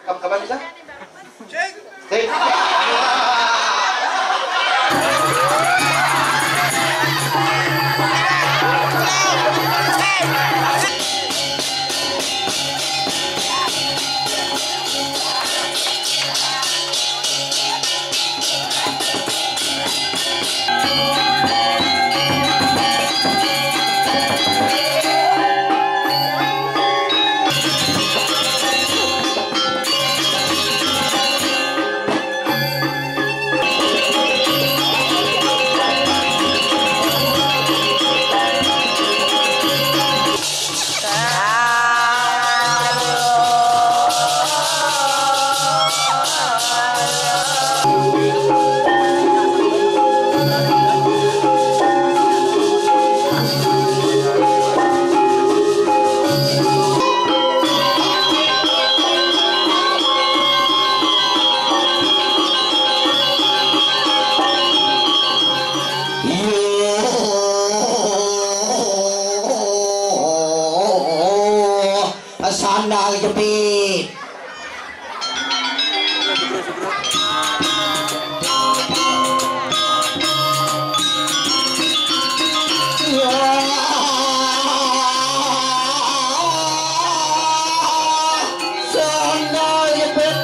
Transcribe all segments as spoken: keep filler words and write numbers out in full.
Kap-, kapan bisa? Sing. Sing. Sandal jepit. Sandal jepit.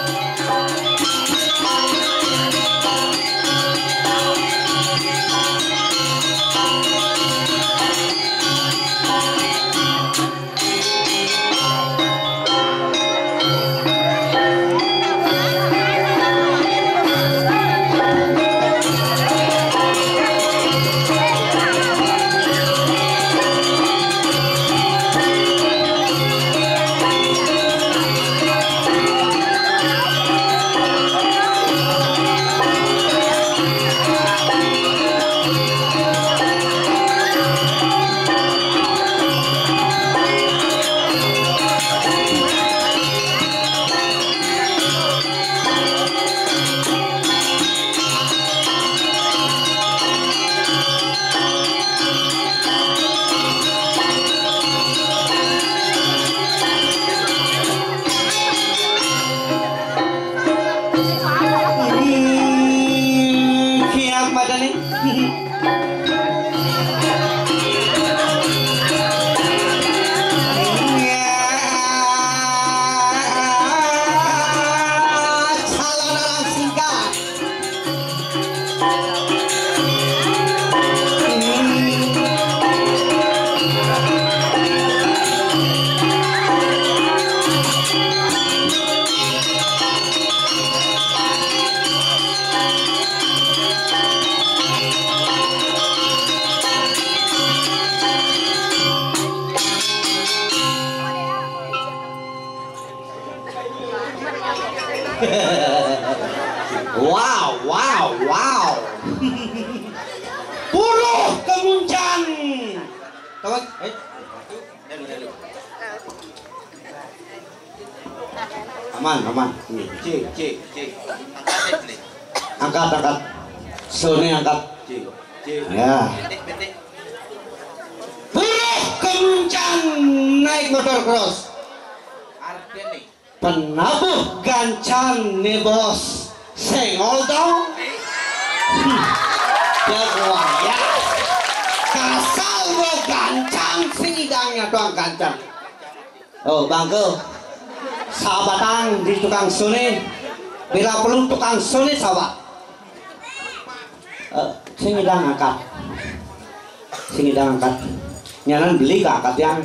Kiam madani. Calon orang singkat. Wow, wow, wow. Puruh kemuncan. Kawan, eh. Aman, aman. Cik, cik, cik. Angkat, angkat. Sone angkat. Cik, cik. Ya. Puruh kemuncan naik motor cross. Artinya nih. Penabuh gancan nih, Bos. Sengol dong. Hmm. Ya gua ya. Kasal gua gancang, sing idangnya doang gancang. Oh, bangke. Sabatang di tukang suni. Bila perlu tukang suni sabat. Eh, sing idang angkat. Sing idang angkat. Nyanan beli ke angkat yang.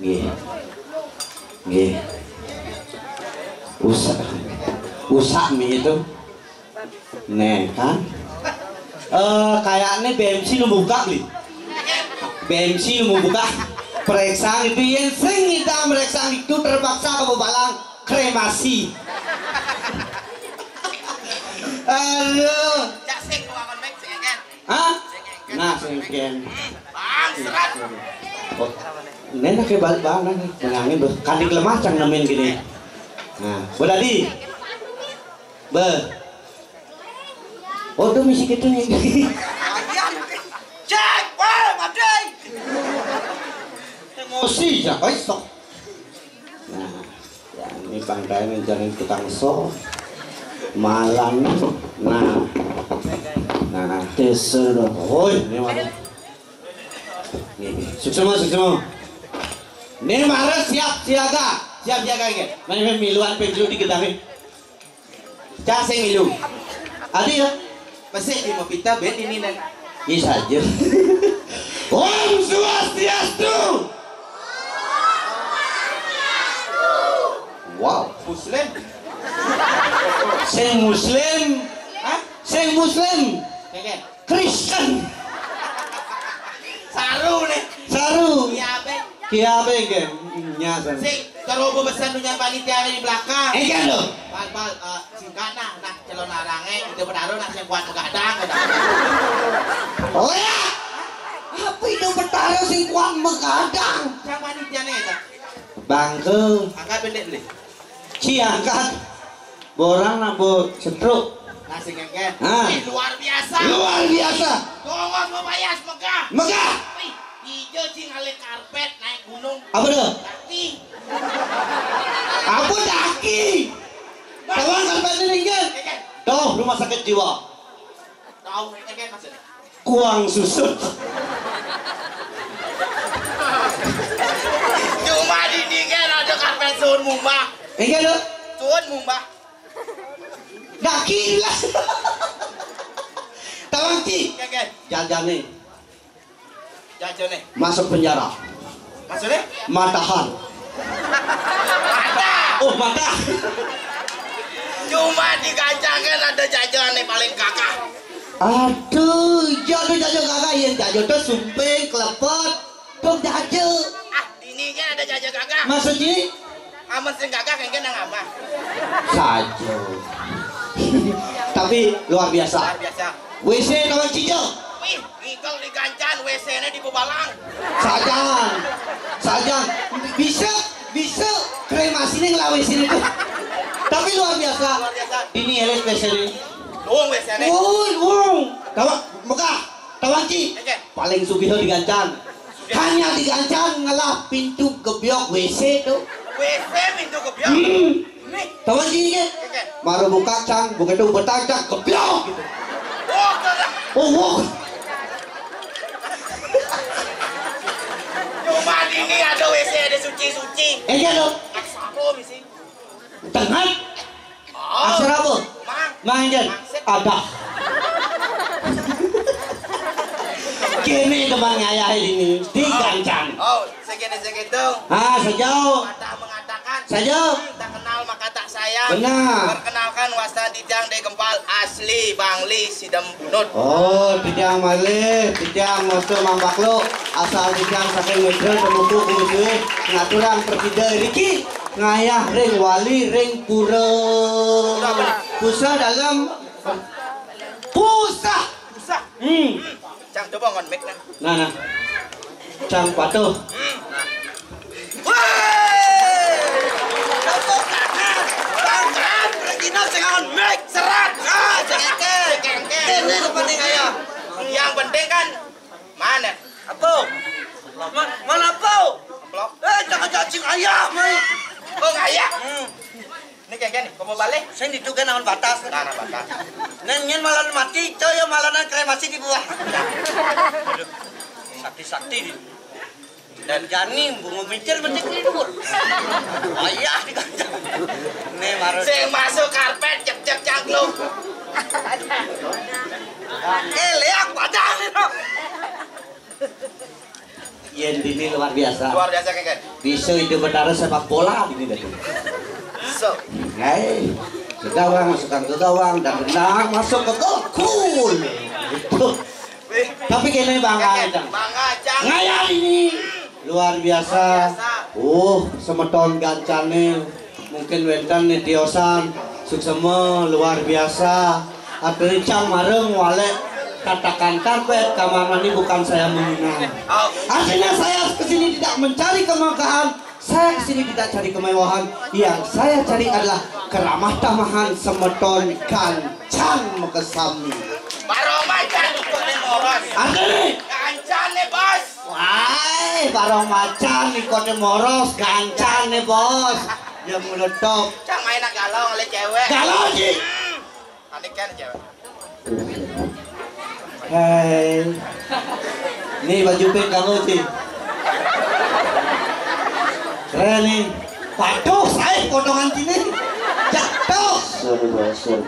Nggih. Nggih. Usah. Usah mi itu. Nih, kan? Eh, kayaknya B M C nu buka, beli. B M C nu buka. Periksa itu, yang sing kita meriksa itu terpaksa ke Balang kremasi. Aduh. Cak sing kok akan baik sing kan? Hah? Nah, sing ken. Bang, serat. Oh, ini nak balik bang, nah, menangin tuh. Kandik lemah cang nemen gini. Nah, Bu Dadi. Be. Oh, tuh misi gitu nih. Ayam. Cek, wah, mati. Emosi ya, guys, sok. Nah. Ya, ini pangkalan jangan tukang so. Malam. Nah. Nah, desa dong. Woi, ini mana? Nih, suksma, suksma. Nih, mara siap siaga. Siap siaga, nggih. Mari miluan penjuru di gedangnya. Cak sing milu. Adi ya? Masih di mau pita ben ini, nih. Ini saja. Om Swastiastu. Wow, Muslim. Sing Muslim. Hah? Sing Muslim. Kagak. Kristen. Saru nih. Saru. Iya, Beng. Iya, Beng, nggih. Nyasar. Sing, coba pesan dengan panitia di belakang. Iya, lho. Bal, bal, eh, singkat nah, nah, calon arange, itu benaru, nah, sing kuat begadang, gitu. Oh ya? Apa itu benaru sing kuat begadang? Yang panitia nih, itu. Bangke. Angkat pendek beli. Ciangkat. Borang nabo setruk. Nasi ngengken. Ah. Ih, luar biasa. Luar biasa. Tongos mau payas megah. Megah. Wih, hijau cing ale karpet naik gunung. Apa tuh? Daki. Apa daki? Tawang karpet ini kan? Ngengken. Tuh, rumah sakit jiwa. Tahu ngengken maksudnya? Kuang susut. Cuma di dingin ada karpet sun mumbah. Enggak lo. Sun mumbah. Daki lah. Tawang ci. Ngengken. Jajane. Jajane. Masuk penjara. Maksudnya? Matahan. Mata. Oh, mata. Cuma di Gancan kan ada jajan yang paling gagah. Aduh, iya tuh jajan gagah, iya jajan tuh sumping, kelepot, tuh jajan. Ah, ini kan ada jajan gagah. Maksudnya? Amun sing gagah kengken nang amah. Saja. Tapi luar biasa. Luar biasa. W C tawang cijo. Wih, ngigel di Gancan, W C-ne di bebalang. Sajan. Sajan. Bisa, bisa kremasine ngelawe sini tuh. Tapi luar biasa. Luar biasa. Ini elit W C-ne. Wong W C-ne. Woi, wong. Tawa, megah. Tawang ci. Oke. Paling sugih di Gancan. Hanya di Gancan ngelah pintu gebyok W C tuh. W C pintu gebyok? Hmm. Nih. Tawang ci kan? Oke. Baru buka cang, buka itu betang cang, gebyok gitu. Oh, enggak. Oh, wok. Cuma ini ada W C, ada suci-suci. Eh, iya dong. Asal misi. Tengah. Oh. Asal apa? Mang. Mang, Jan. Mangsit. Ada. Kene teman ngayah ini di Gancan. Oh, segini segitu. Ah, sejauh. Patah mengatakan. Sejauh. Tak kenal maka tak sayang. Benar. Perkenalkan, wasta titiang Dek Gempal asli Bangli Sidem Bunut. Oh, titiang malih, titiang wasta Mang Baklo, asal titiang saking Mitra Temuku Kumisue, ngaturang prasida riki ngayah ring wali ring pura. Pura apa? Pusah dalam pusah. Pusah. Hmm. Cang, coba ngon mic nah. Nah, nah. Cang patuh. Hmm. Nah. Woi! Tepuk tangan. Tangan. Regina sing ngon mic serat. Ah, cekeke. Cekeke. Ini rupane kaya. Yang penting kan mana? Apa? Ma-, mana apa? Amplop. Eh, jangan cacing ayam, mai. Oh, ayam. Hmm. Ini kayak gini, kamu balik? Sing ditu kan awan batas. Nah, nah, batas. Neng nyen malah mati, coy, ya malah nang kremasi di bawah. Aduh, sakti-sakti di. Dan jani bungo micir mesti kelindur. Ayah di kancah. Nih, marun. Sing masuk karpet, cek-cek cangkluk. Eh, leak padang itu. Yen dini luar biasa. Luar biasa, Keken. Bisa itu betara sepak bola dini dah. So. Hei, ke gawang, masukkan ke gawang, dan benar masuk ke gol. Gol. Gitu. Wih. Tapi kene Bang Keken, Ajang. Bang Ajang. Ngayal ini luar biasa. Luar biasa. Uh, semeton gancane mungkin wenten nih tiosan. Suksema luar biasa. Atricang mareng walek katakan karpet kamar mandi bukan saya menghina. Artinya saya kesini tidak mencari kemegahan, saya kesini tidak cari kemewahan. Yang saya cari adalah keramah tamahan semeton kancan makasami. Barong macan ikutnya moros. Artinya kancan nih, Bos. Wah, barong macan ikutnya moros, kancan nih, Bos. Yang meledak. Cang main nak galau oleh cewek. Galau, Ji. Aneh kan cewek. Hai. Nih baju pink kamu, Ji. Keren nih. Waduh, saya potongan sini. Jatuh. Sorry, Bos. Sorry.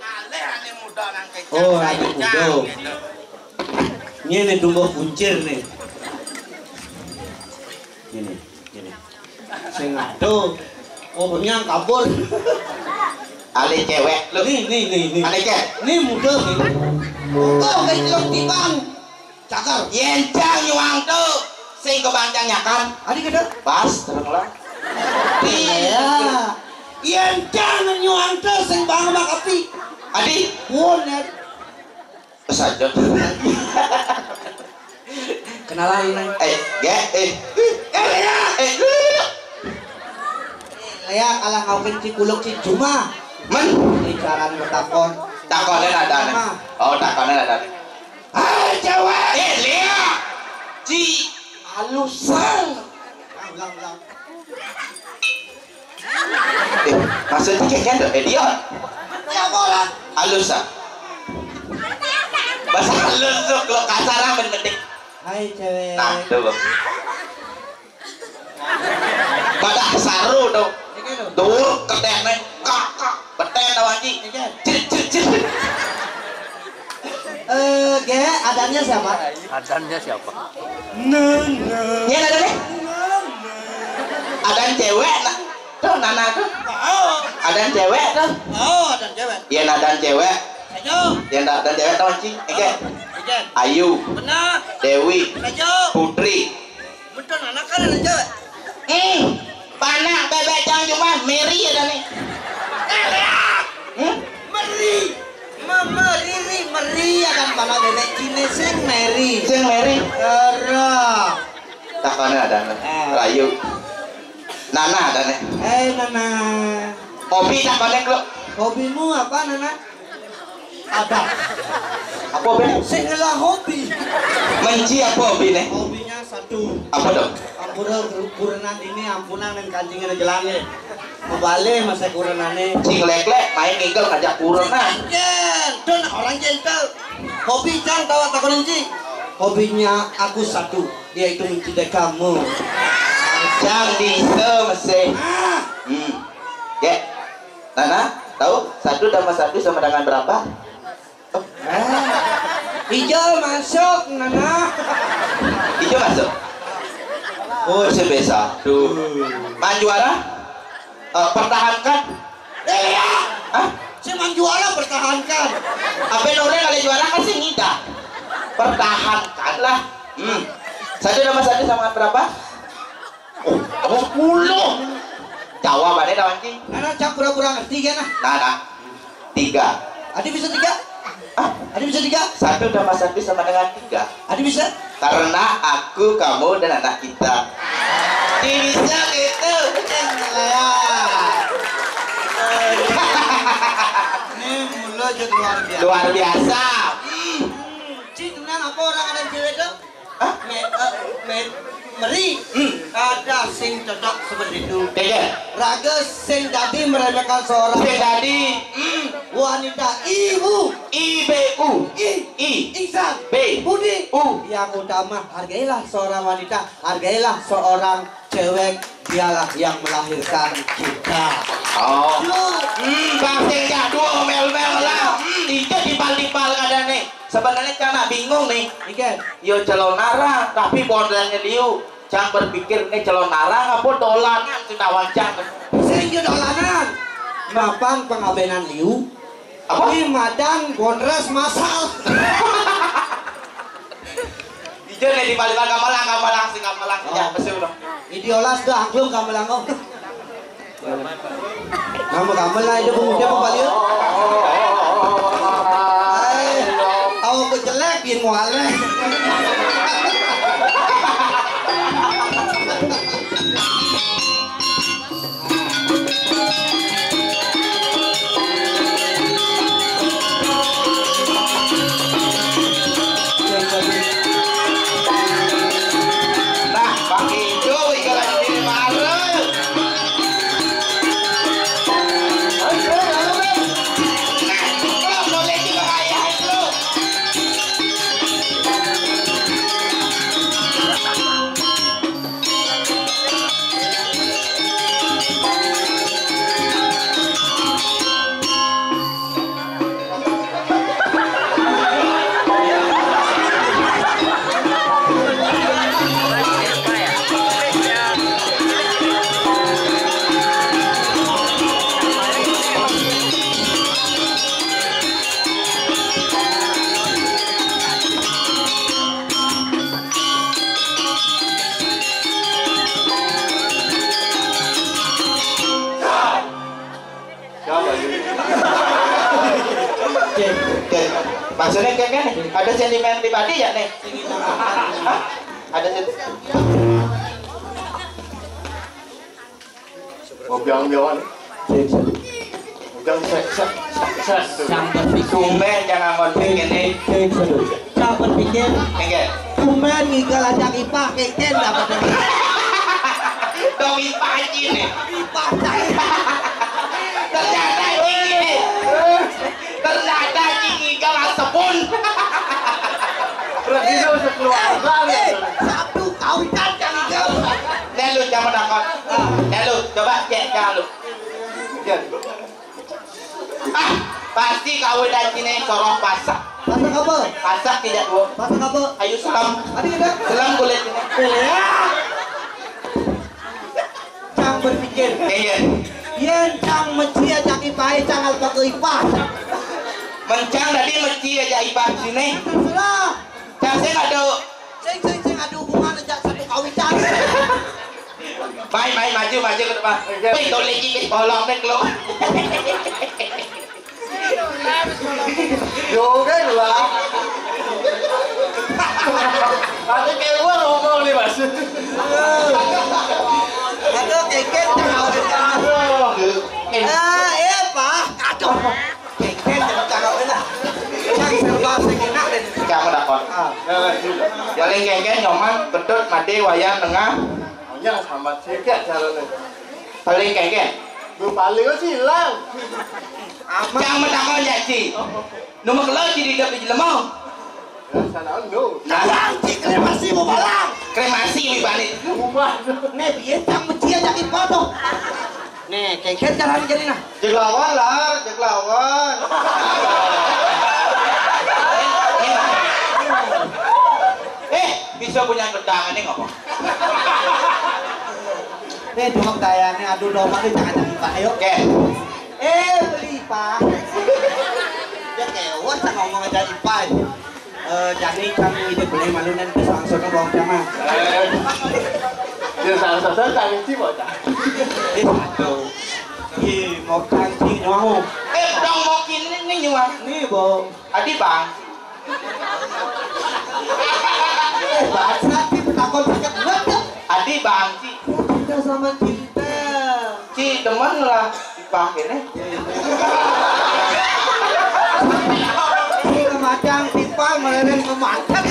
Aleh ane muda nang kecap. Oh, ane muda. Gitu. Ini nih tumbuh kuncir nih. Gini, gini. Sing aduh. Oh, benyang kabur. Ale cewek lu. Nih, nih, nih, nih. Ale cewek. Nih muda nih. Oh, kayak celok tiban. Cakar. Yen cang nyuang tu sing kebancang nyakan. Adi kata? Pas terus lah. Iya. Yen cang nyuang tu sing bang bakapi. Adi. Won ya. Saja. Kenalan, Neng. Eh, ge, eh. Eh, ya. Eh, lu, lu, lu. Lea kalah ngaukin si kuluk si Juma. Men. Ini carane betakon. Takonan ada nih. Mah. Oh, takonan ada nih. Hai, cewek. Eh, Lea. Ci. Alusan. Ah, ulang, ulang. Eh, maksudnya kayak gitu, idiot. Ya, orang. Halus, ah. Bahasa halus tuh, kalau kasar, ah, men-, mending. Hai, cewek. Nah, tuh, Bang. Pada saru dong. Ini kan, loh. Dur, ketene, kak, kak, beten, tau, Haji. Ini kan. Cir, cir, cir. Eh, Ge, adannya siapa? Adannya siapa? Nana. Iya, ada deh. Nana. Adan cewek, nah. Tuh, Nana tuh. Oh. Adan cewek tuh. Oh, adan cewek. Iya, adan cewek. Ayo. Iya, adan cewek tuh, Ci. Oke. Oh, oke. Ayu. Benar. Dewi. Ayo. Putri. Betul, anak kan adan cewek. Eh, panak bebek cang cuma Mary ya, Dani. Eh, ya. Hmm? Meri. Mama Riri, Meri akan panak bebek Cina sing Mary. Sing Mary. Ora. Takone ada, Nana. Eh. Rayu. Nana ada, nih. Eh, Nana. Hobi takone, Kluk. Hobimu apa, Nana? Ada. Apa hobi? Sing ngelah hobi. Menci apa hobi, nih? Hobinya satu. Apa dong? Ampura guru-, kurenan ini ampunan yang kancingnya jelane. Kebalik masa kurenane. Sing lek-lek, main ngigel ngajak kurenan. Jen, don orang gentle. Hobi cang tawa takon, Ci. Hobinya aku satu, yaitu mencintai kamu. Cang bisa mesti. Ah. Hmm. Ya. Nana, tahu satu tambah satu sama dengan berapa? Ah. Ijo masuk, Nana. Ijo masuk. Oh, sebesa. Tuh. Man juara? Eh, pertahankan. Iya. Hah? Si man juara pertahankan. Apa yang orang kali juara kan sih ngida. Pertahankanlah. Hmm. Satu tambah satu sama dengan berapa? Oh, oh, sepuluh. Jawabannya, Dawan Ki. Nana cak pura-pura ngerti kan, nah? Nah, nah. Tiga. Adi bisa tiga? Ah, adi bisa tiga? Satu tambah satu sama dengan tiga. Adi bisa? Karena aku, kamu, dan anak kita. Adi bisa gitu. Ini mulu aja luar biasa. Luar biasa. Hmm. Ci, tenang, apa orang ada cewek tuh? Hah? Me-, eh, me-, meri. Hmm. Ada sing cocok seperti itu. Iya. Raga sing dadi meremehkan seorang. Sing dadi. Hmm. Wanita ibu. I B U. I. I. Insan. B. Budi. U. Yang utama, hargailah seorang wanita, hargailah seorang cewek, dialah yang melahirkan kita. Oh. Lu. Hmm, bang sing jadul mel-mel lah. Hmm, itu dibalik-balik ada nih. Sebenarnya kan nak bingung nih. Iya. Yo celon larang, tapi bondelnya liu. Cang berpikir nih celon larang apa dolanan sudah wancang. Sing yo dolanan. Mapan pengabenan liu. Apa? Ini madan bondres masal. Ijo nih di Palembang, gamelan, gamelan, sing gamelan, sing Oh. Apa sih udah? Ini diolas dah, angklung gamelan kok. Kamu, kamu lah itu pemuda apa balik? Hai, tahu aku jelek, biar mualeh. Nah, Bang Ijo, ijo lagi di mana? Maksudnya kayak gini, ada sentimen pribadi ya nih? Hah? Ada sentimen? Mau bilang biawan. Cek satu. Udah, sek, sek, sek, sek. Yang berpikir. Tumben jangan ngomong kayak gini. Cek satu. Yang berpikir. Enggak. Tumben ngigel ajak Ipah, keken dapat. Dong Ipah aja nih. Ipah cari. Ternyata ini. Ternyata ini ngigel asepun. Berarti lu sekeluarga lu. Eh, eh, satu kawitan kali kau. Nih lu jangan takut. Nih lu coba cek jangan lu. Iya. Ah, pasti kawin dan cine soroh pasak. Pasak apa? Pasak tidak dua. Pasak apa? Ayo selam. Tadi ada. Selam kulit. Iya. Cang berpikir. Iya. Yen cang meci ajak Ipah, cang apa ke Ipah? Mencang tadi meci ajak Ipah sini. Terserah. Cang saya ada. Sing sing sing ada hubungan ajak satu kawitan. Mai, mai, maju, maju ke depan. Wih, tuh lagi ke bolong deh, keluar. Juga lah. Ada kayak gua ngomong nih, Mas. Ada keket. Aduh. Ah, iya, Pak. Aduh. Keket, jangan tahu lah. Yang serba sejenak deh. Kamu dapat. Ah. Ya, lagi keket, nyoman, bedut, made, wayang, tengah. Maunya sama sih, kayak caranya. Paling keket. Gue paling sih hilang. Aman. Jangan menakon ya, Ci. Nomor lo, Ci, di hidup di jelema. Ya, sana anu. Nah, Ci, kremasi mau balang. Kremasi, mi bani. Rumah. Nih, biar cang meci ajak Ipah tuh. Nih, keket cara jadi nah. Jek lawan, Lar, jek lawan. Eh, bisa punya gedang ini ngomong. Eh, dok, tayangnya, aduh, dok, aduh, jangan, jangan, Pak, ayo. Oke. Eh, beli, Pak. Ya, kayak, wah, saya ngomong aja, Ipai. Eh, jadi kami itu boleh malu nanti langsung ke bawah jamaah. Eh, ya, salah satu tak ngerti, Pak. Eh, satu. Ih, mau cantik, mau. Eh, dong, mau kini, nih, nyuang. Nih, Bang. Adi, Bang. Eh, bangsat, Ci, petakon sakit banget, ya. Adi, Bang, Ci. Cinta sama cinta. Ci, demen lah, Ipah ini. Ci, kemacang, Ipah, meleren kemacang.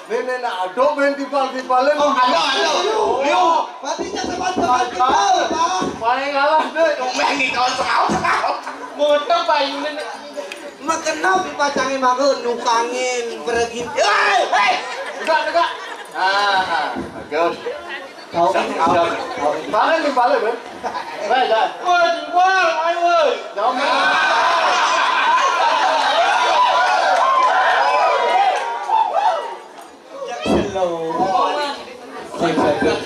Nenek nak aduk main timpal-timpalan. Oh, aduk, aduk. Yuk. Matinya sama-sama kita, Pak. Paling kalah, deh. Main di kau sekau-sekau. Muter, Pak, ini. Makenop pacange mangko nukangin beregin. Hei, hei. Tegak, tegak. Ah, bagus. Kau siap, siap. Mana nih balik, Bang? Baik, dah. Woi, woi, ayo, woi. Jangan. Slow. Sip, sip, sip.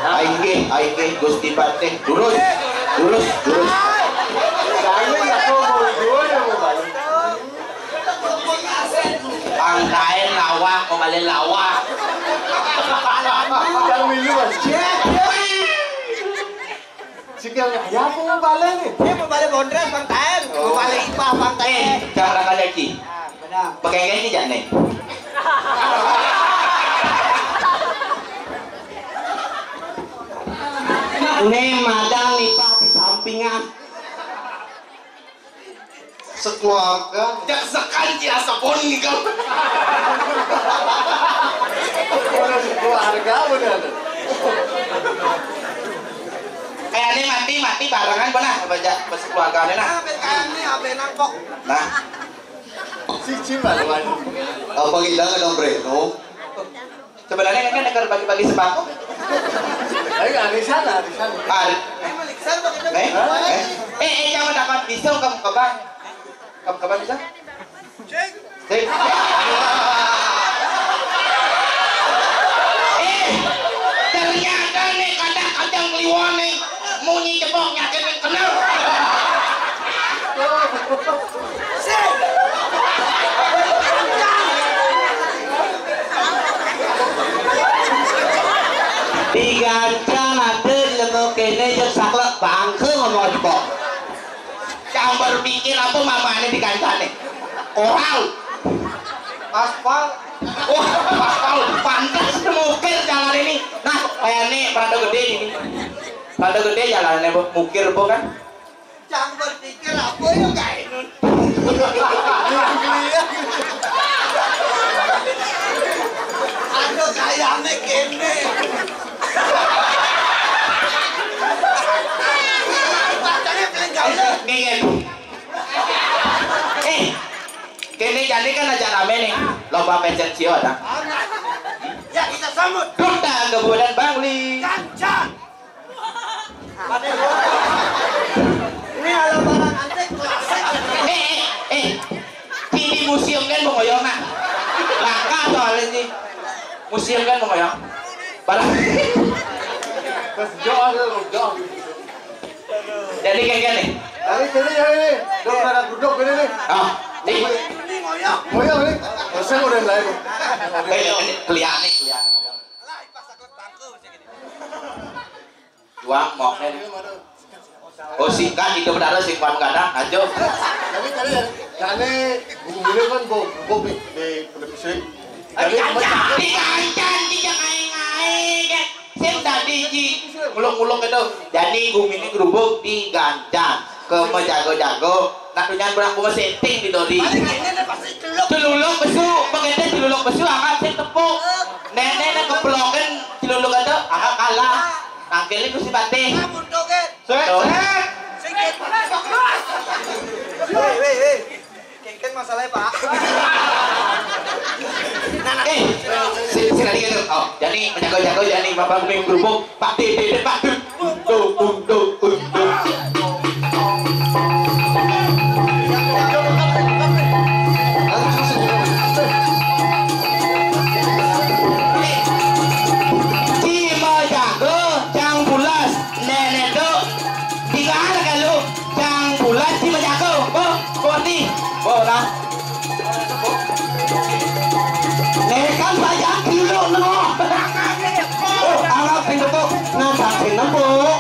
Aing nggih, aing nggih, Gusti Patih. Durus, durus, durus. Saya nggak mau mau dua yang mau balik. Pangkaen lawak, mau balik lawak. Yang minum, Mas. Sikilnya, ya, aku mau balik nih. Dia mau balik Bondres, Bang Taen. Mau balik Ipah, Bang Taen. Eh, jangan lagi. Ah, benar. Pakai ini, jangan nih. Ini madang Ipah di sampingan. Sekeluarga. Jaksekan, Ci, asapun nih, Kang. Orang sekeluarga, benar. Jangan pernah baca, pas keluarganya nah. Nah, siji malu. Apa kita nggak dong Breno? Sebenarnya kan negara bagi-bagi sembako. Ayo, arisan, arisan. Ah, eh, eh, eh, jangan dapat bisa kamu kebang. Kamu kebang bisa? Cek. Eh, ternyata nih kadang-kadang kliwon nih munyi jebok nyakitin kenal. Diganca mati lemu kene jek saklek bangke ngomong jebok. Yang berpikir apa mamane dikancane? Orang. Aspal. Wah, aspal. Pantas mukir jalan ini. Nah, kayak ini rada gede ini. Rada gede jalannya, Bu. Mukir, Bu, kan? Yang berpikir apa ya, Kak Inun? Aduh, kayaknya kene. Bacanya paling gaul. Nggih, nggih. Eh, kene jane kan aja rame nih. Lomba pageant sio ta. Ya, kita sambut. Duta Kebunan Bangli. Ganjar. Ini ada barang antik klasik. Eh, eh, eh. Ini museum kan mau ngoyong nah. Langka soalnya sih. Museum kan mau ngoyong. Barang. Terus jauh, jauh. Jadi kayak gini. Jadi, jadi, jadi nih. Dong, ada duduk gini nih. Ah, nih. Ini ngoyong. Ngoyong nih. Terus saya udah lain. Eh, ini kelihatan nih, kelihatan. Lah, pas aku bangku, sih, gini. Juang, mau nih. Oh, singkat itu benar sih, Pak Gadang, aja. Tapi tadi ya, jane gumine kan kok, kok di, di televisi. Tadi dikancan, dikancan, dijak aing-aing, kan. Sing tadi, Ji, ngulung-ngulung itu. Jadi gumine gerubuk digancan. Ke mejago-jago, nak tunyan berang bunga setting di dori. Paling ini nih pasti celuk. Celuluk besu, pengennya celuluk besu, angkat sing tepuk. Nenek nak keplokin celuluk itu, angkat kalah. Tangkilin ku si patih. Nah, buntukin. Sek, tuh. Sek. Singkit. Weh, weh, weh. Kengken masalahnya, Pak. Nah, nah. Eh, si, si tadi gitu. Oh, jadi menjago-jago, jadi bapak minggu berhubung. Pak Dede, Pak Dede. Untuk, untuk, untuk. Cima jago, cang pulas. Nenek tuh tiga anak ya lu, yang bulan si menjago, bo, boti, bola. Nekan saja dulu no. Oh, anak pintu tuh, nang sing nempuk.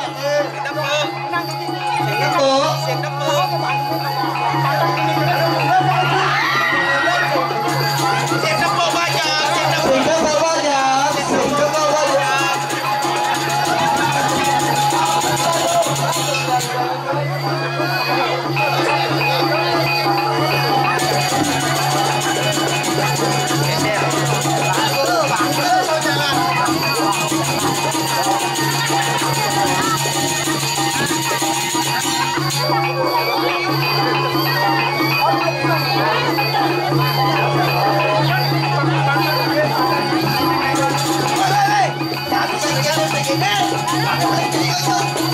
Nempuk. Sing nempuk banyak, sing nempuk banyak, sing nempuk banyak.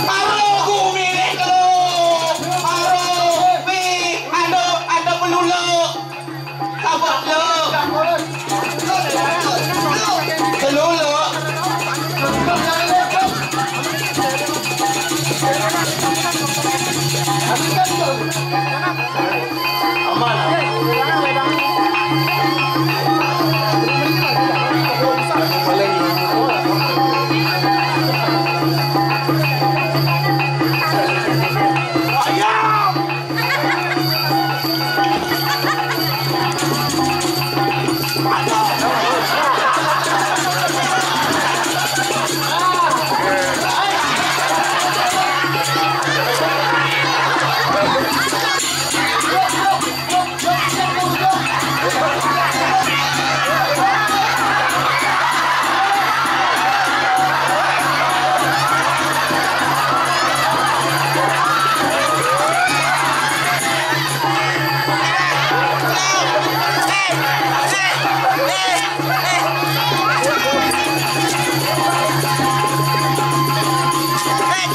Karo gumine lho. Karo pi ando ando melulu. Sabak lho. Melulu.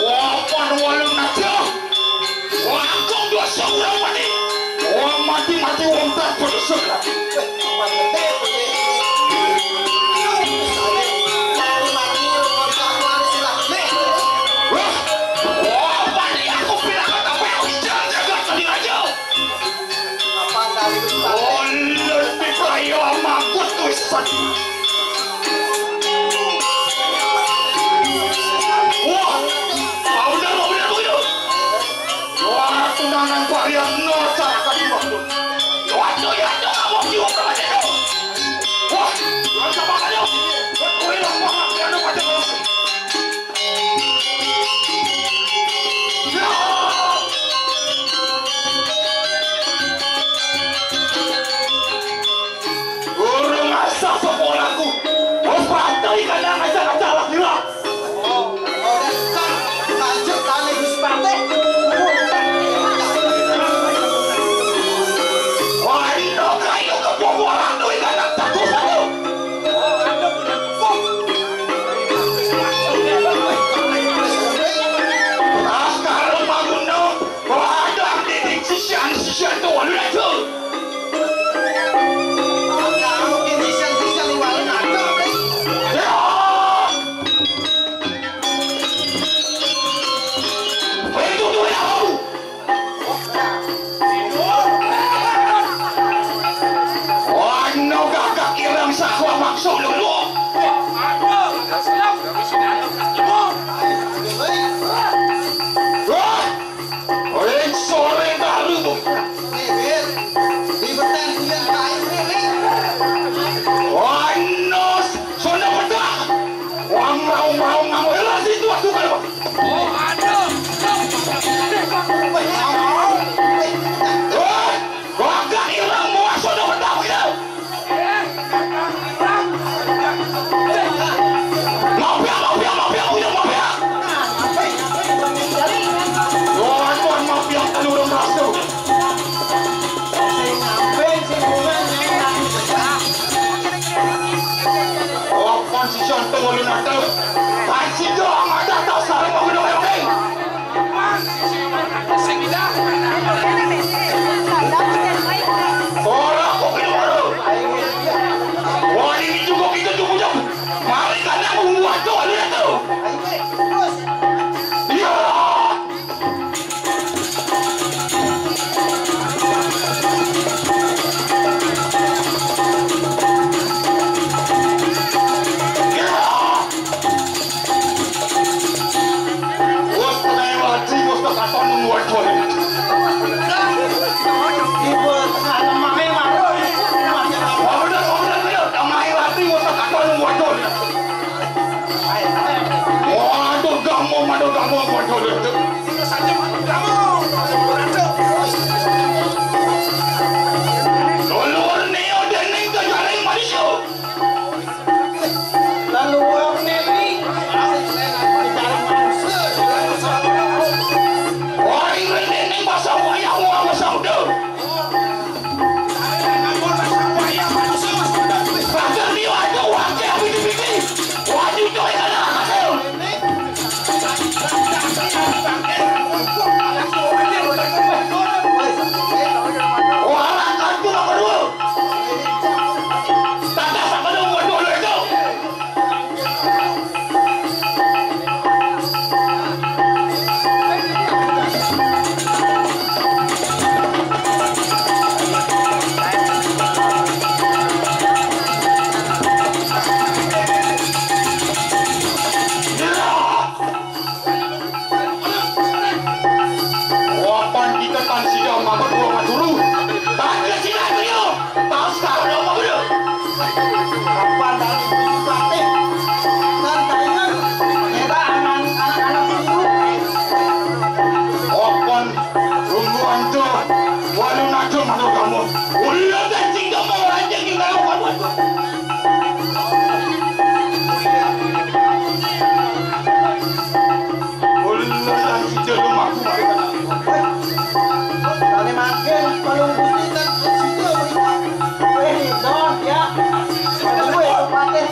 Wah, pan walu naja. Wah, kok dosa urang mati. Wah, mati-mati wong tak berdosa. Wah, wah, pan aku bilang kata apa yang bicara jagat tadi raja. Ulun piprayo mangkut wisan. Wah, ah, bener, bener begitu. Wah, tunangan varian no carakan. Waduh, ya, Kok jiwa berapa cedok? Wah, jangan sama aja. Wah, kuwi lah, wah, jangan lupa, jangan lupa. Ya! Guru ngasah sepolaku. Wes patah ikan yang ngajak-ngajak lah, gila. Oh, oh, kan, lanjut, kan, Gusti Patih. Wah, ini kayu kebobolan tuh, ikan yang bagus aku. Oh, ada punya kok. Nah, sekarang bangun dong. Wah, ada didik sisian-sisian tuh, lu lihat tuh. Ring sore dalu, Bu. Nih, Wit. Di beten kuliah kain nih, nih. Wah, nos, sono pedak. Wah, mau, mau, mau. Elah, situ aku kayak. Oh, aduh. Wah, mau. Wah, gak hilang, mau sono pedak gitu. Mafia, mafia, mafia, mafia, mafia. Wah, tuan mafia, kan urang ras tuh. Oh, kan si Jantung ulun ada. Kan si Dong ada, tak salah mau gedong yang lain. Ora kok kena baru. Wah, ini juga kita juga jam. Mari kandang buat tuh, lu lihat tuh. Iya. Wes tenae wadi, wes kekaton nunggu aja. Ibu tengah lemah memang. Wah, bener, wah, bener, bener. Tengah wadi, wes kekaton nunggu aja. Waduh, gamo, waduh, gamo, waduh, waduh. Lulur neo dening kejaring manusia. Lalu orang neri. Wah, ing rene ning pasar wayah, wah, pasar udah. Pasar ni wajah, wajah, piti-piti. Wajah, coy, ada hasil. Wapan kita tan sida mabet dua maduru. Tan ke sida trio. Tas karo apa bener? Kapan dari Gusti Patih? Kan taingan. Nera anak-anak dulu. Wapan runggu anjo. Walu najo mano kamu. Ulah dan singga mau raja juga kamu. Ulun nang sida rumahku mari kana. Kami makin pelunggusitan sida rumah. Eh, don ya. Aduh, eh, patih.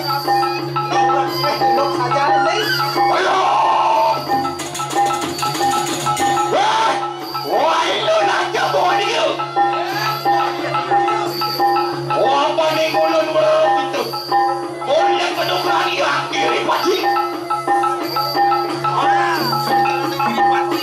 Eh, duduk saja, Ning. Ayo. Eh, wah, itu nak jago dia. Wah, paning ulun berapa itu? Mun yang penuh berani, kiri pati. Orang, kiri pati.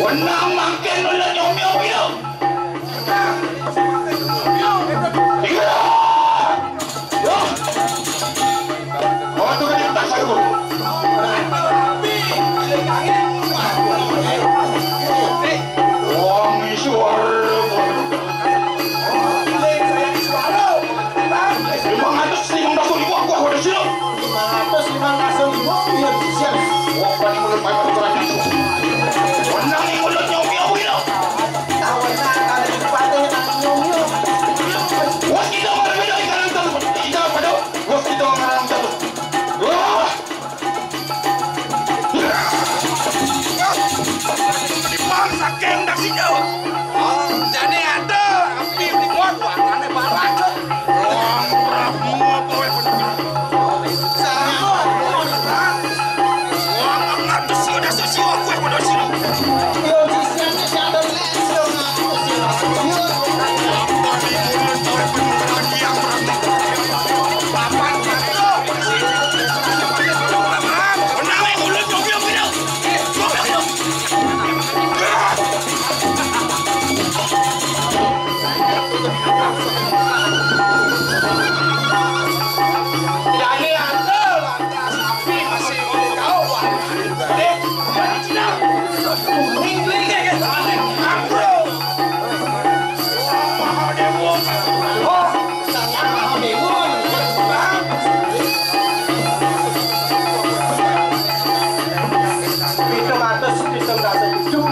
Wenang mangkin ulah nyomyong ya. Iya. Wah. Oh, itu kan yang tak saya. Wong isuar. Lima ratus lima belas ribu aku, aku ada sini. Lima ratus lima belas ribu, iya, siap. Wah, paling mulut paling kurang. Menang nih mulut nyomyong gitu. Tahu enak, ada di tempatnya, nang nyomyong. Wah, kita mana beda di kanan tuh. Kita pada, wah, kita mana tuh. Wah. Bang, saking dak sida. Oh, jane ada, api di kuat, warnane barak. Wong ora mau kowe bener. Sama, wong ngadus sida sesio kowe padha sira. Yo, sisiane sadar les, yo, ngaku sira. Yo. Papan, papan. Pitung atus pitung dasa tujuh.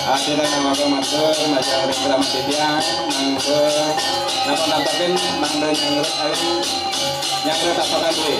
Akhirnya nama matur, matur keramat titiang, mangga napa-napakin, mangga nyangret aling, nyangret tapakan duwe.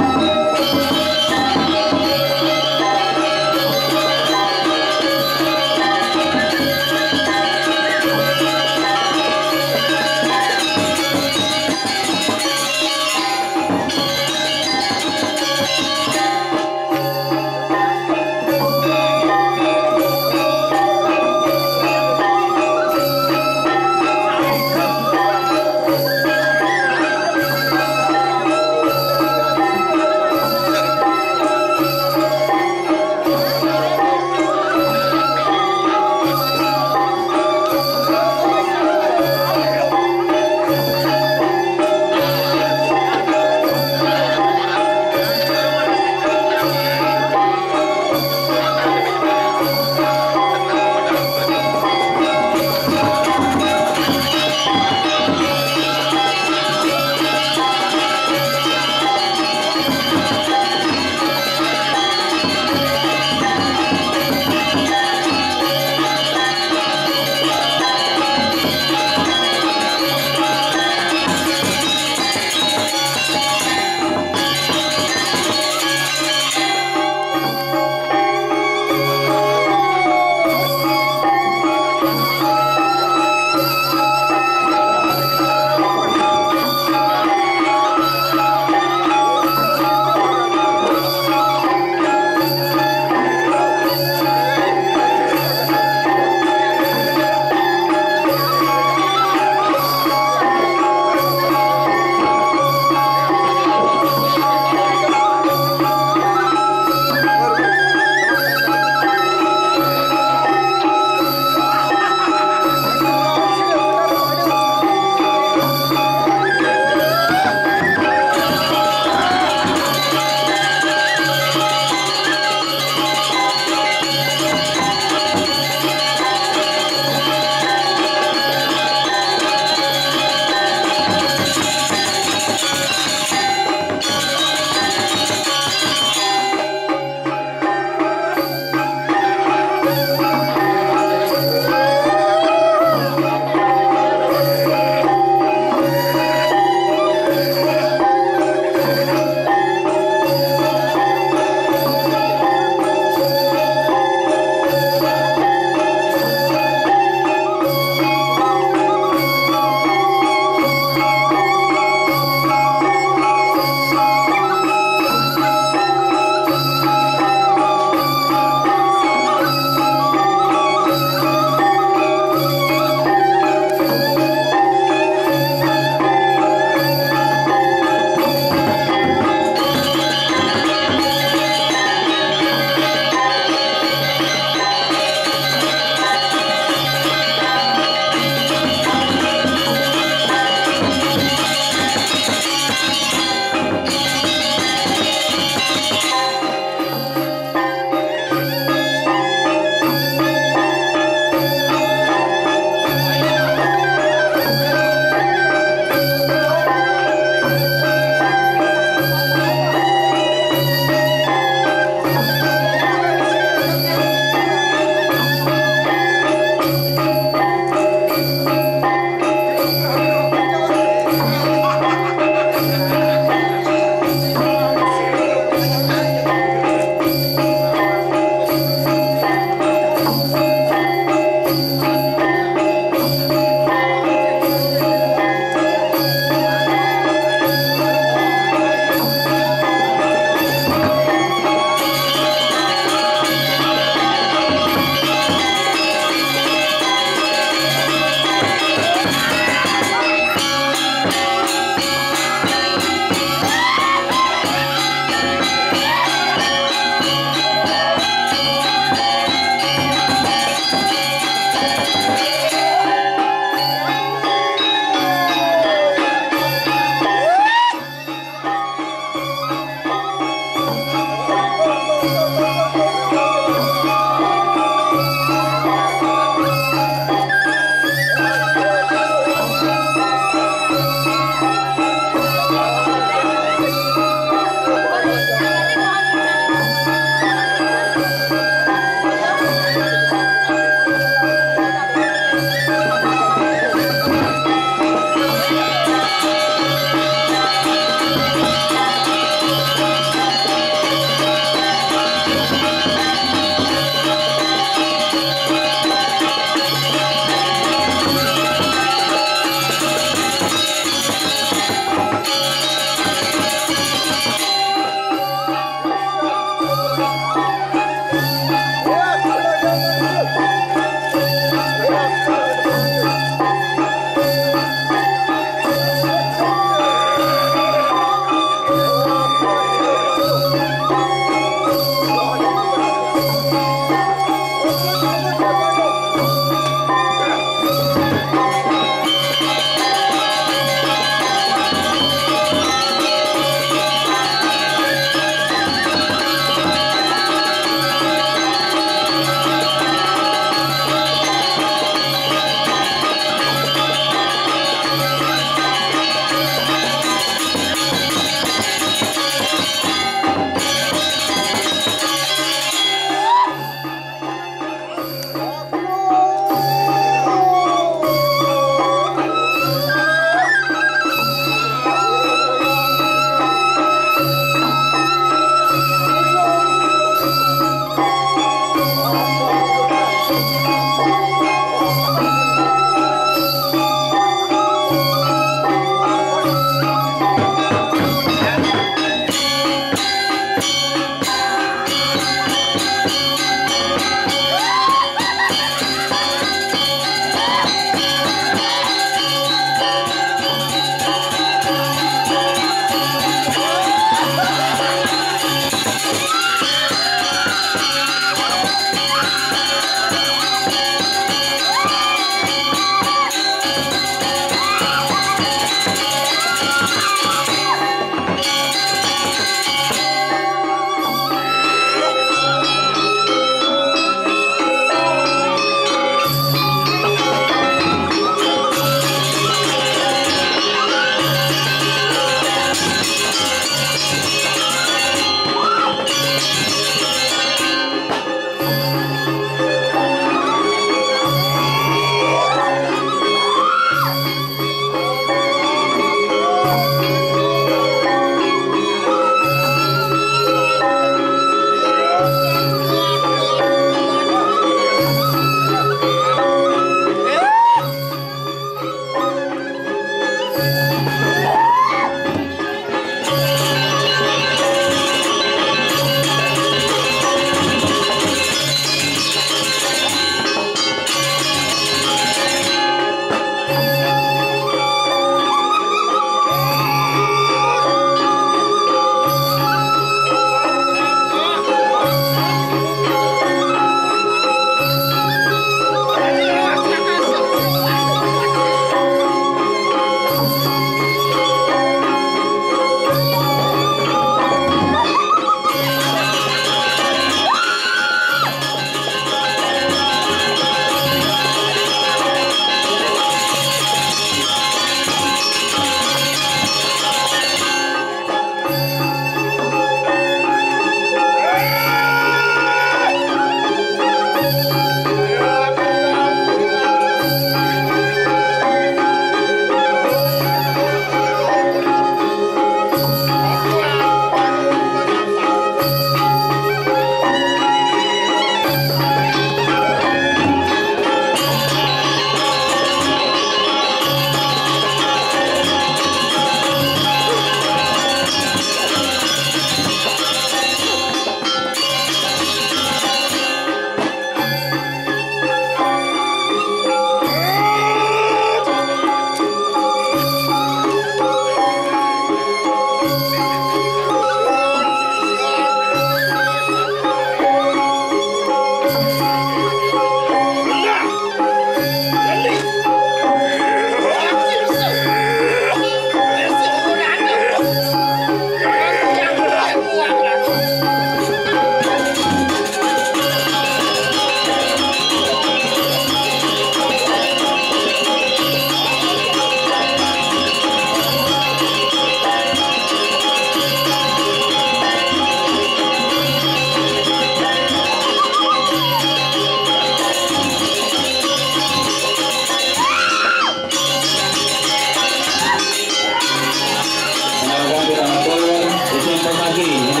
Ajudan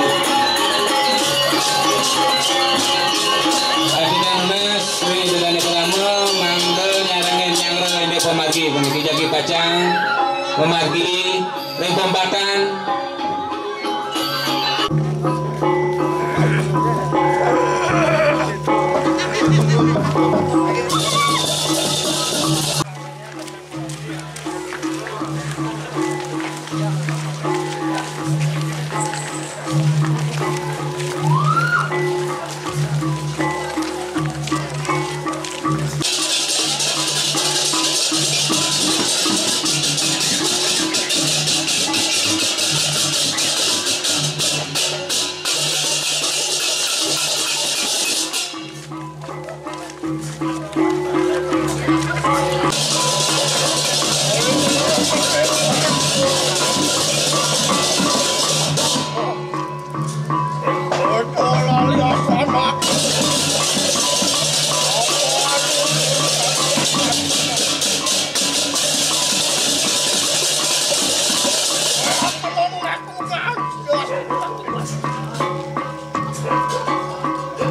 Mas, Sri Dudane Purnama, mangga nyarengin nyanggra indik pamargi puniki jagi pacang pamargi ring pempatan.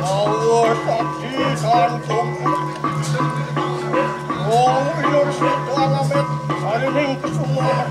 Awas abdi santung. Wong ilur sida ngamit sarining kesumuhan.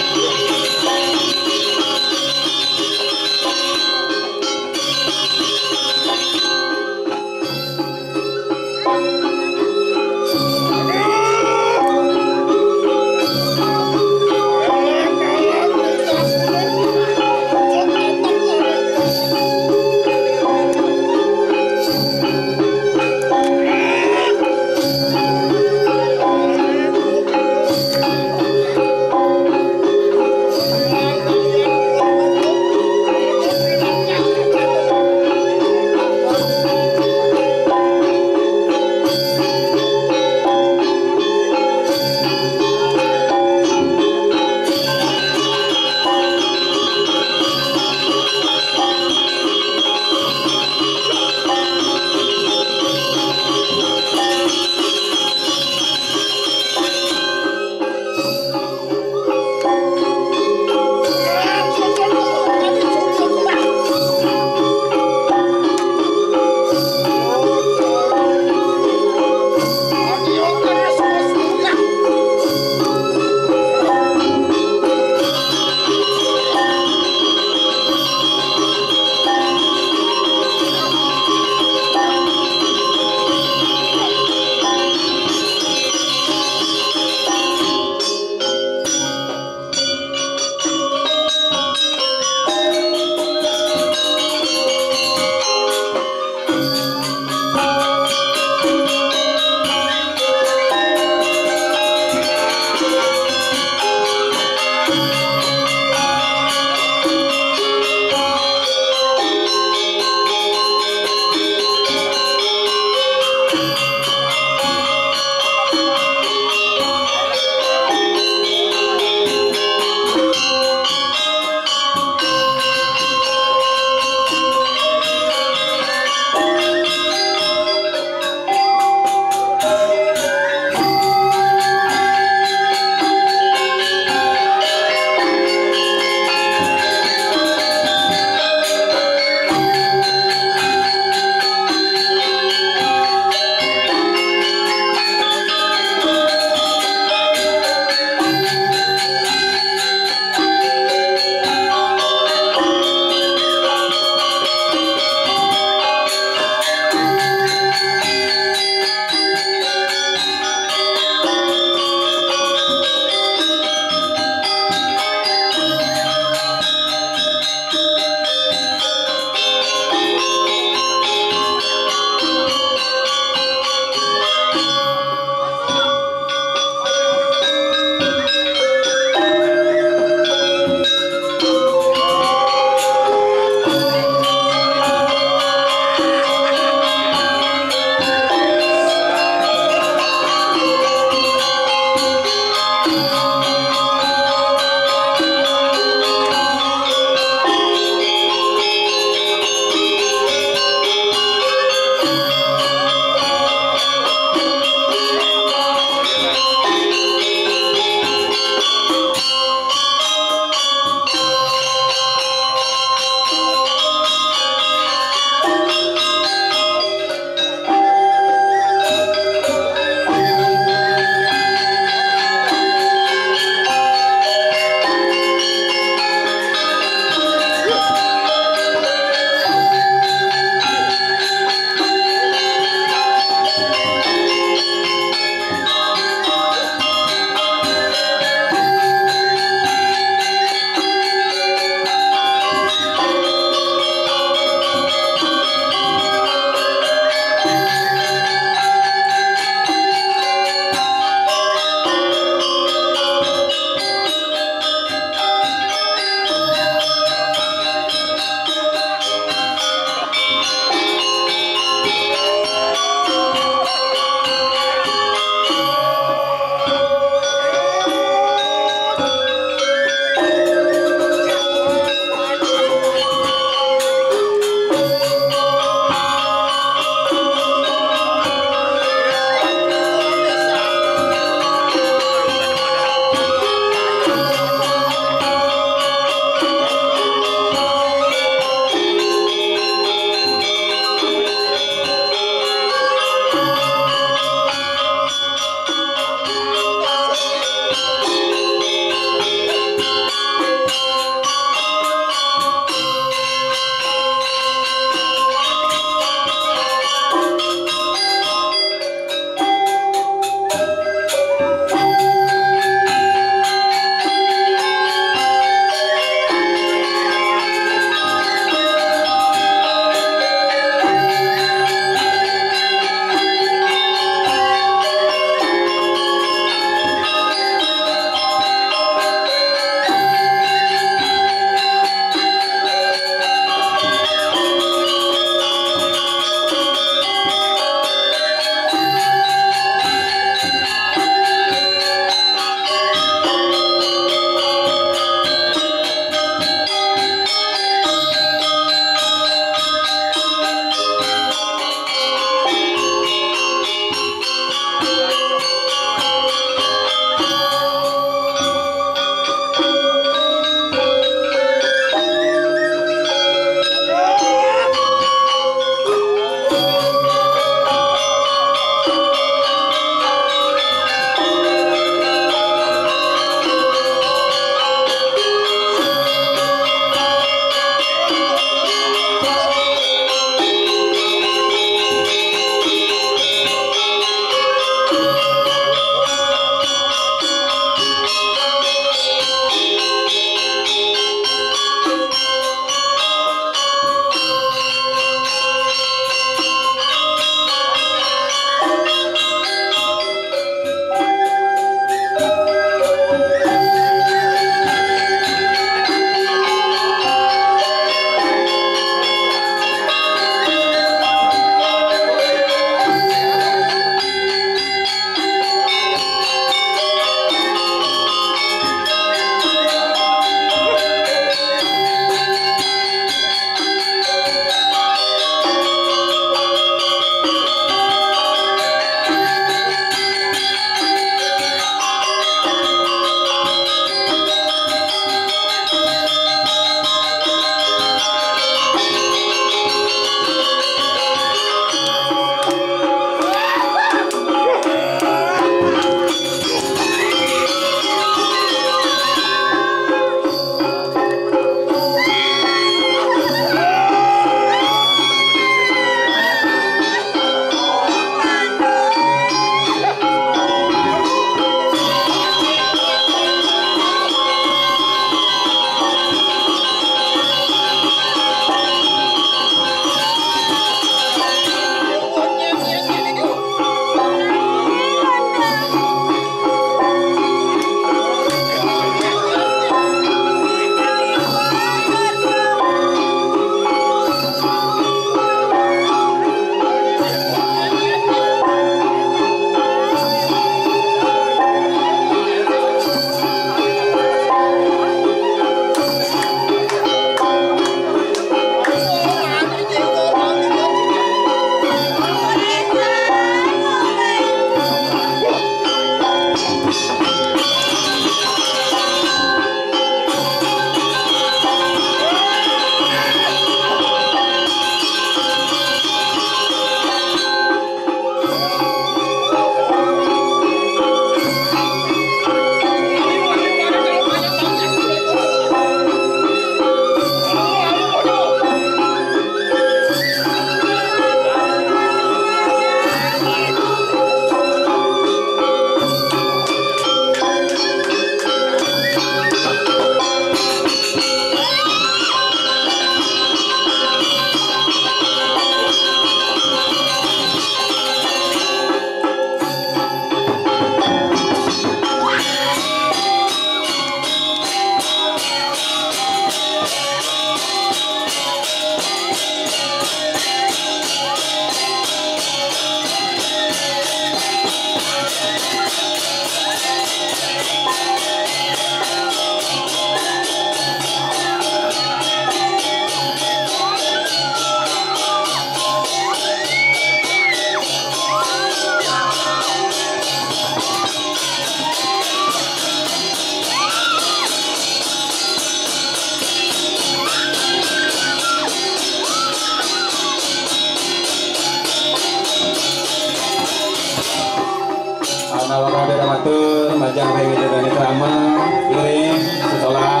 Damel, iring, sekolah,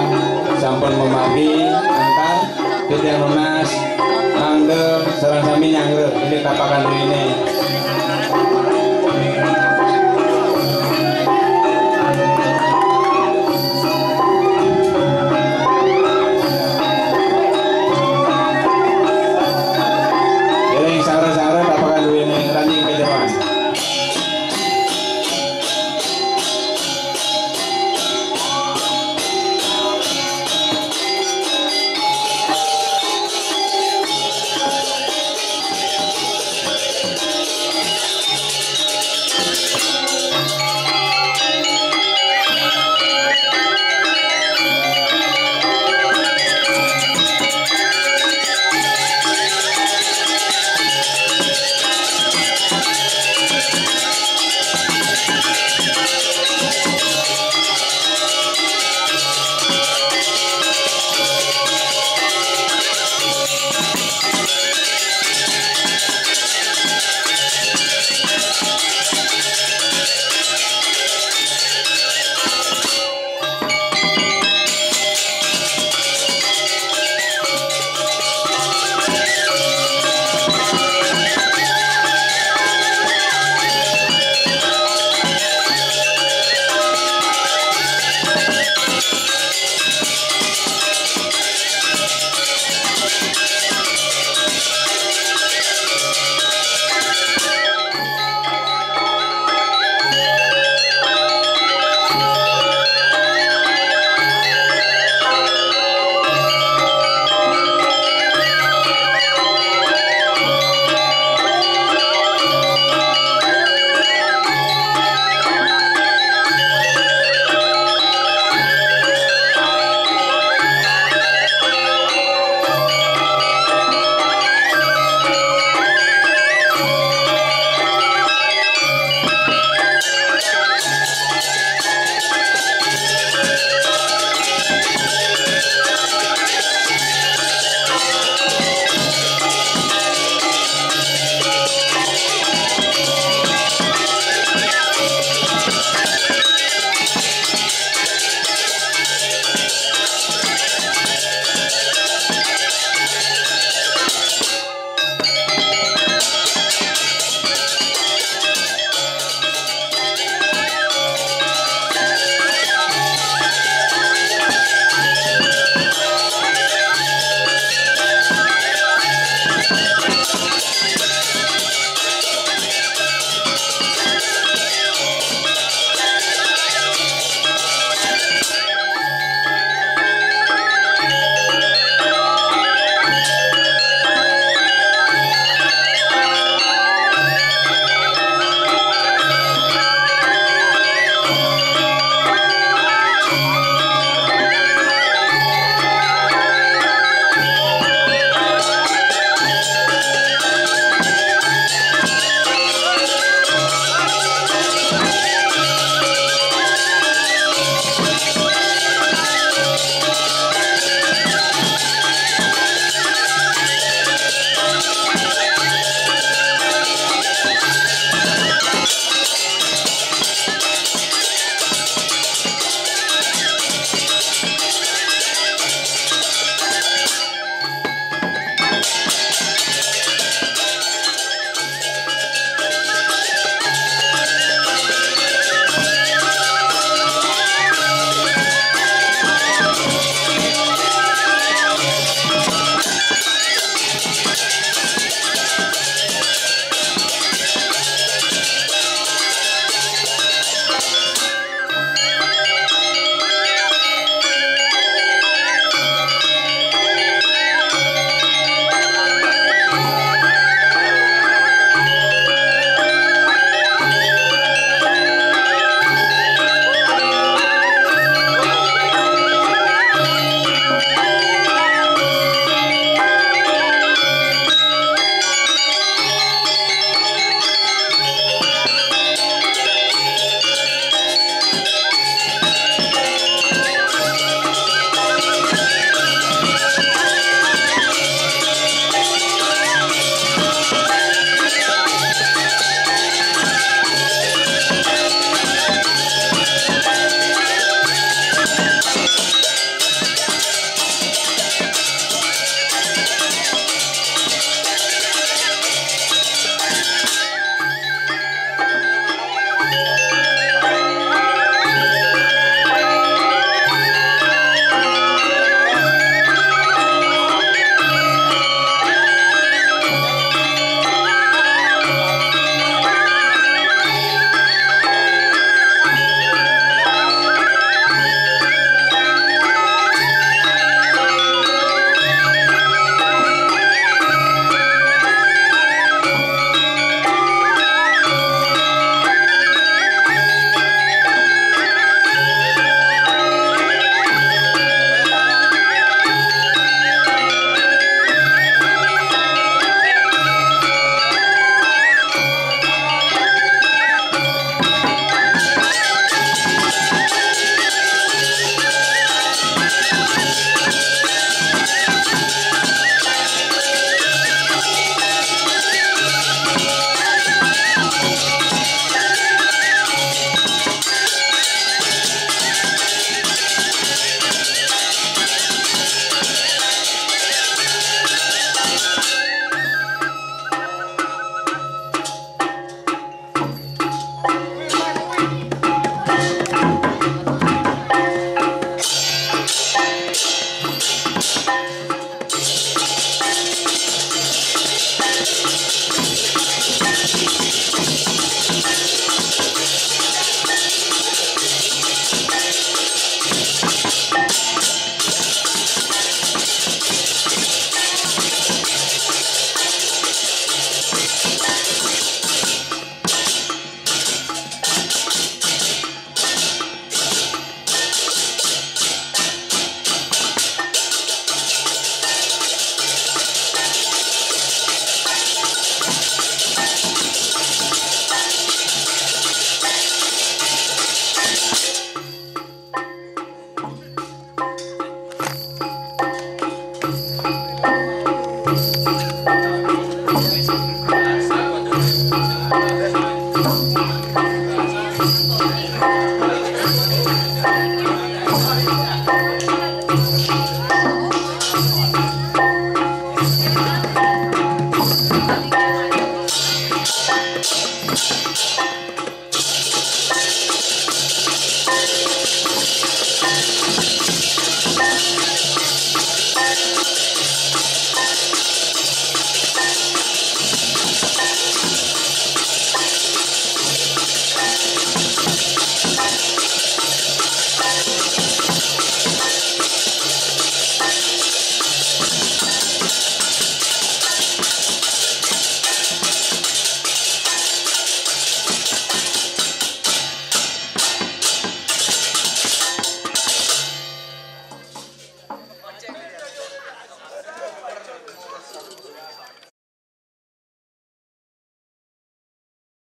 sampun memargi, antar, titiang nunas, mangda, sareng sami nyanggra, indik tapakan rihine.